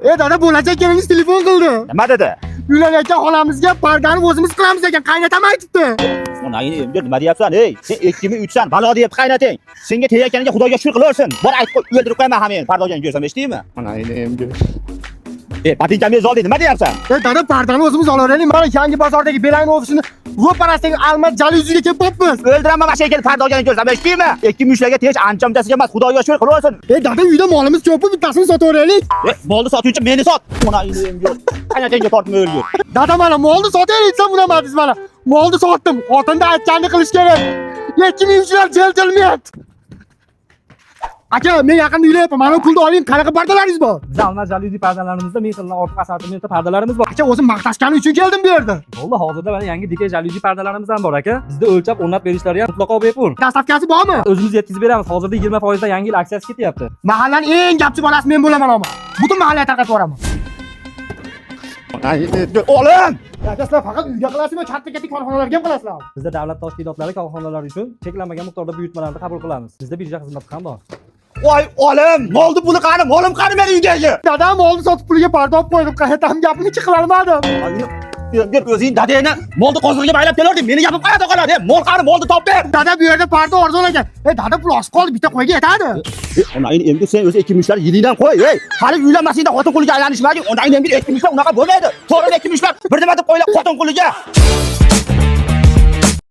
E dada, bo'lajak keliningiz telefon qildi. Nima dedi? Uylanayotgan xonamizga pardani o'zimiz qilamiz ekan, qaynatam aytibdi. Onangni emgir, nima deyapsan, ey? Sen 2003san, balo deyapti qaynating. Senga tegayotganiga Xudoga shukr qilaversin. Bor aytib qo'y, o'ldirib qo'yaman ham men. Parda olgan ko'rsam, eshitdingmi? Onangni emgir. E, botinkamni olding, nima deyapsan? E dada, pardani o'zimiz olaveraylik. Mana yangi bozordagi Beeline ofisini ro'parasidagi Almas jalyuziga kelib qolibmiz. O'ldiraman mana shu kelib parda olganini ko'rsam, eshitdingmi? 2003larga tegish ancha-munchasiga emas, Xudoga shukr qilaversin. E dada, uyda molimiz ko'p-ku, bittasini sotaveraylik. E, molni sotguncha meni sot. Onangni emgir. Qaynatingga tortma o'lgur. Dada, mana molni sotaylik desam unamadingiz mana. Molni sotdim. Xotinda aytganini qilish kerak. 2003lar jeljelmayapti. Aka, men yaqinda uylayapman. Mana bu pulni oling. Qanaqa pardalaringiz bor? Bizda Almas jalyuzi pardalarimizda 1000 xildan ortiq assortimentda pardalarimiz bor. Aka, o'zim maqtashganim uchun keldim bu yerda. Bo'ldi, hozirda mana yangi DK jalyuzi pardalarimiz ham bor aka. Bizda o'lchab o'rnatib berishlari ham mutlaqo bepul. Dastavkasi bormi? O'zimiz yetkazib beramiz. Hozirda 20% dan yangi yil aksiyasi ketyapti. Mahallaning eng gapchi bolasi men bo'laman omma. Butun mahallaga tarqatib yuboraman. O'g'lim! Aka, sizlar faqat uyga qilasizmi, katta-katta korxonalarga ham qilasizlar? Bizda davlat tashkilotlari, korxonalari uchun cheklanmagan miqdorda buyurtmalarni qabul qilamiz. Bizda birja xizmati ham bor. Voy olim, molni puli qani, molim qani meni uydagi? Dadam molni sotib puliga parda olib qo'ydim. Qayerdan gapini chiqarmadim. Emgir, o'zing dadangni molni qozig'iga baylab kelarding, meni gapim qayerda qoladi? E, mol qani, molni top ber. Dada, bu yerda parda arzon ekan. E dada, pul oshib qoldi, bitta qo'yga yetadi. E, onangni emgir, sen o'zi 2003lar yilingdan qo'y, ey. Hali uylanmasingda xotin quliga aylanishmagin. Onangni emgir, 2003lar unaqa bo'lmaydi. To'g'ri, 2003lar bir nima deb qo'ylar xotin quliga.